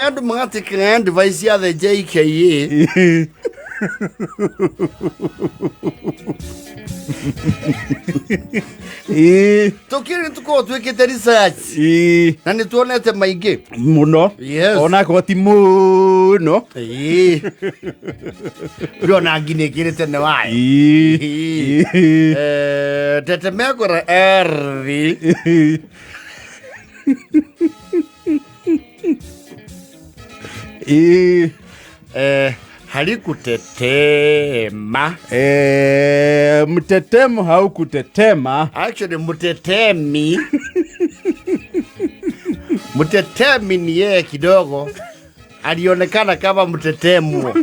Andũ magatĩkĩra advice ya the JKA. Tũkĩrĩ tũkorwo twĩkĩte research na nĩ tuonete maingĩ. Muno. Yes. Onakorwo ti muno. Ĩĩ. Ndĩrona ngi nĩ ĩkĩrĩte nĩ wayo. Eh, tetemeko la ardhi. Eh, halikutetema. Eh, mtetemo haukutetema. Actually mtetemi, mtetemi ni yeye kidogo alionekana kama mtetemo.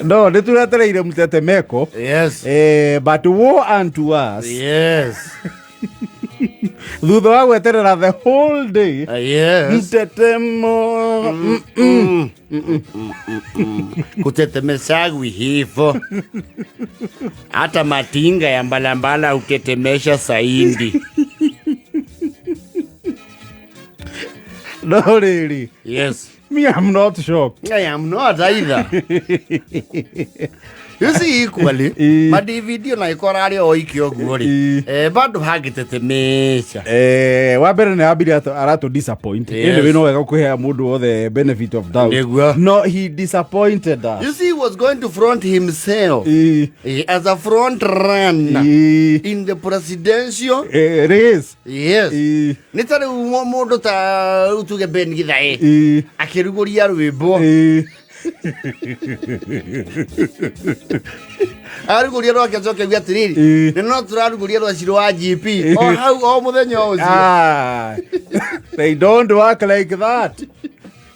No nä tå mtetemeko. Yes. Eh, but woe unto us. Yes. Thutha wa gweterera the whole day. Yes. Mtetemo. Kutetemeshagwi hivo, hata matinga ya mbalambala hutetemesha saindi. No rĩrĩ. Yes. Me, I'm not shocked. I am not either. You see, equally, ma DVD ona ikora arĩ o iki ũguo rĩ, eh, bado hangĩtetemesha. Eh, wa mbere nĩ ambire aratũ disappoint. Yes. Anyway, no wega kũhea mũndũ wothe benefit of doubt. Nĩguo. No, he disappointed us. You see, he was going to front himself eh, as a front runner in the presidential Eh, race. Yes. Nĩ ta rĩu mũndũ ta rĩu tuge Ben Githae akĩrugũria rwĩmbo, arugũria rwake acoke auge atĩrĩrĩ, nĩ no tũrarugũria rwaci rwa GP o hau o mũthenya o ũcio. Ah, they don't work like that.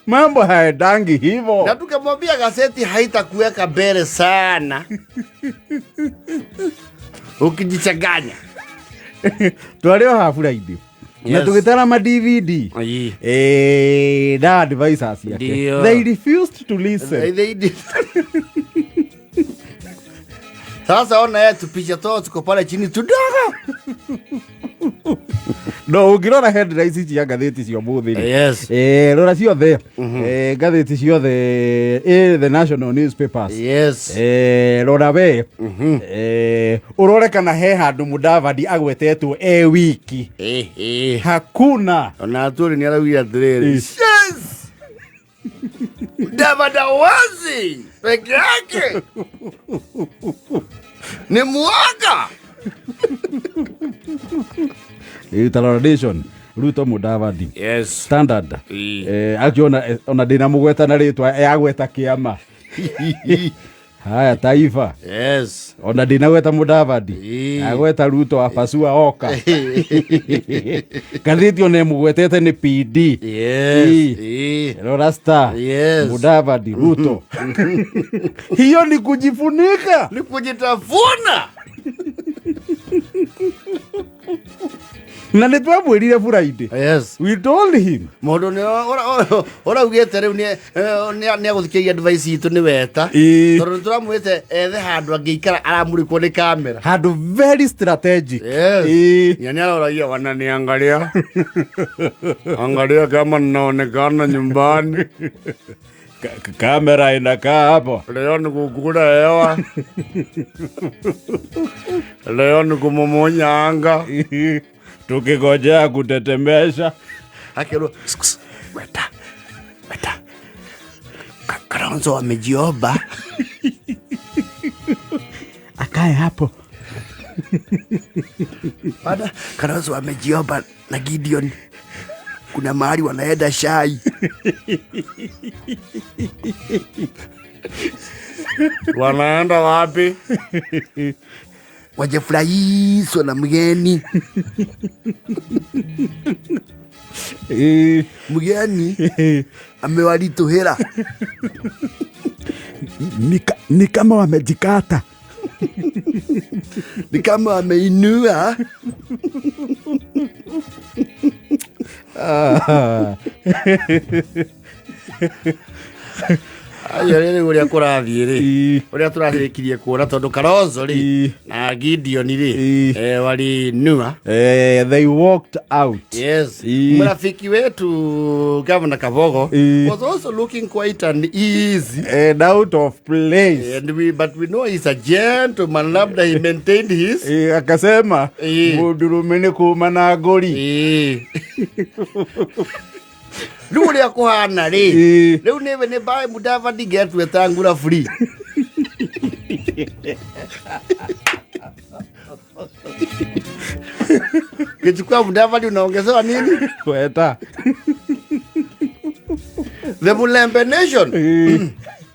Mambo haendangi hivo. Na tukamwambia gazeti haitakuweka mbele sana ukijichanganya. Twarĩ o habu raidi na tũgĩtara ma DVD. Eh, na advisors yake. Ndio. They refused to listen. They did. Sasa ona yeye tupicha to tuko pale chini tudogo. No ũngĩrora headlines ici cia ngathĩti cia ũmũthĩ rĩ. Yes. Eh, rora ciothe. Eh, ngathĩti ciothe, eh, the national newspapers. Yes. Eh, rora we. Eh, ũrore kana he handũ Mudavadi agwetetwo e wiki. Eh eh. Hakuna. Ona aturi ni araugire atĩrĩrĩ. Yes. Yes. Mudavadi wazi peke yake ni mwaka. Eh, Tarora Nation, Ruto, Mudavadi. Yes. Standard. Eh, akiona ona ndina mugweta na ritwa yagweta kiama. Haya, Taifa. Yes. Ona ndinagweta Mudavadi. Agweta Ruto apasua oka. Ngathĩti ona ĩmũgwetete nĩ PD. Yes. Rora Star. Yes. Mudavadi, Ruto. Hiyo ni kujifunika. Ni kujitafuna. Na nĩ twamwĩrire Friday. Yes. We told him. Mũndũ nĩ ũraugĩte rĩu nĩ agũthikĩria advice itũ nĩ weta. Tondũ nĩ tũramwĩte ethe handũ angĩikara aramũrĩkwo nĩ kamera. Handũ very strategic. Yes. Ya nĩ aroragia wananiangalia. Angalia kama ninaonekana nyumbani. Kamera inakaa hapo. Leo ni kukula hewa. Leo ni kumumunya anga. Tukigojea kutetemesha. Akirwo, weta. Weta. Kalonzo amejiomba. Akae hapo. Bada Kalonzo amejiomba na Gideon. Kuna mahali wanaenda shai. Wanaenda wapi? Wajafurahishwa na mgeni. Mgeni amewalituhira. Ni kama wamejikata. Ni kama wameinua. Ayo rĩu ũrĩa kũrathiĩ rĩ, Ii. ũrĩa tũrarĩkirie kuona tondũ Kalonzo rĩ Ii. na Gideon rĩ, Ii. walinua. They walked out. Yes. Ii. Mrafiki wetu Governor Kabogo Ii. was also looking quite uneasy. And out of place. And we, but we know he's a gentleman, labda he maintained his. Akasema Ii. mundurume nĩ kuma na ngũri. Ii. Rĩu ũrĩa kũhana rĩ, Ii. rĩu nĩwe nĩ mbae Mudavadi ngetwetangura free. Ukichukua Mudavadi unaongezewa nini? Weta. The Mulembe Nation. Ii.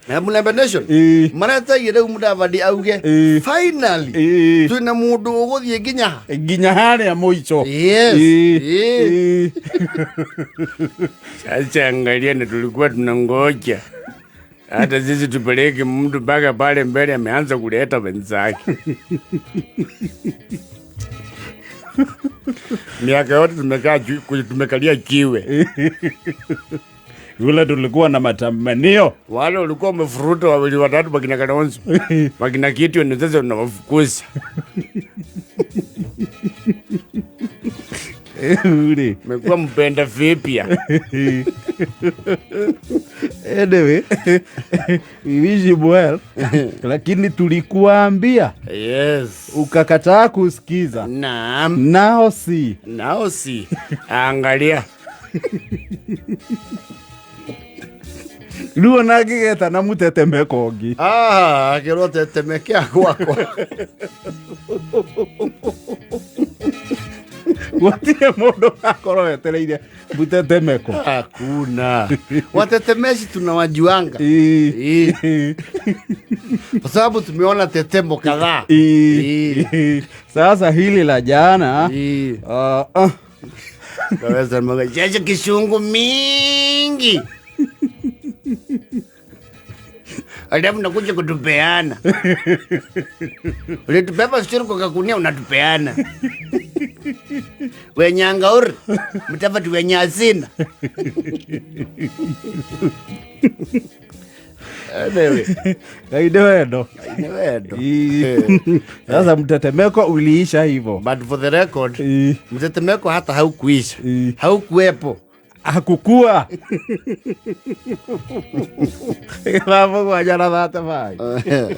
The Mulembe Nation. Ii. Mareteire rĩu Mudavadi auge Ii. finally Ii. twĩna mũndũ ũgũthiĩ nginya ha. Nginya harĩa mũico. Yes. Ii. Ii. Ii. Sasa angalia, na tulikuwa tunangoja hata sisi tupeleke mtu mpaka pale mbele, ameanza kuleta wenzake. Miaka yote tumekaa tumekalia jiwe. Yule tulikuwa na matamanio. Wale walikuwa wamefuruta wawili watatu, wakina Kalonzo, wakina Gideon, sasa unawafukuza. Uri. Mekuwa mpenda vipya. Anyway, we wish him well. Lakini tulikuambia Yes. ukakataa kusikiza. Naam. Nao si. Nao si. Angalia. Rĩu ona ngĩgeta na mũtetemeko ũngĩ. Ah, akĩrwo tetemekea gwakwa. Gũtirĩ mũndũ akorwo etereire mũtetemeko. Hakuna. Watetemeshi tunawajuanga. Ii. Ii. Kwa sababu tumeona tetemo kadhaa. Ii. Ii. Sasa hili la jana Ii. Kaweza mga jeje kishungu mingi. Alafu nakuja kutupeana. Ulitubeba sio kwa kakunia unatupeana. Wenyanga uri, mtafati wenye hazina. Anyway, Ngai nĩ wendo. ni wendo. Ii. Sasa mtetemeko uliisha hivyo. But for the record, Ii. mtetemeko hata haukuisha. Ii. Haukuwepo. Hakukua. Gĩthaa mũgwanja na 35.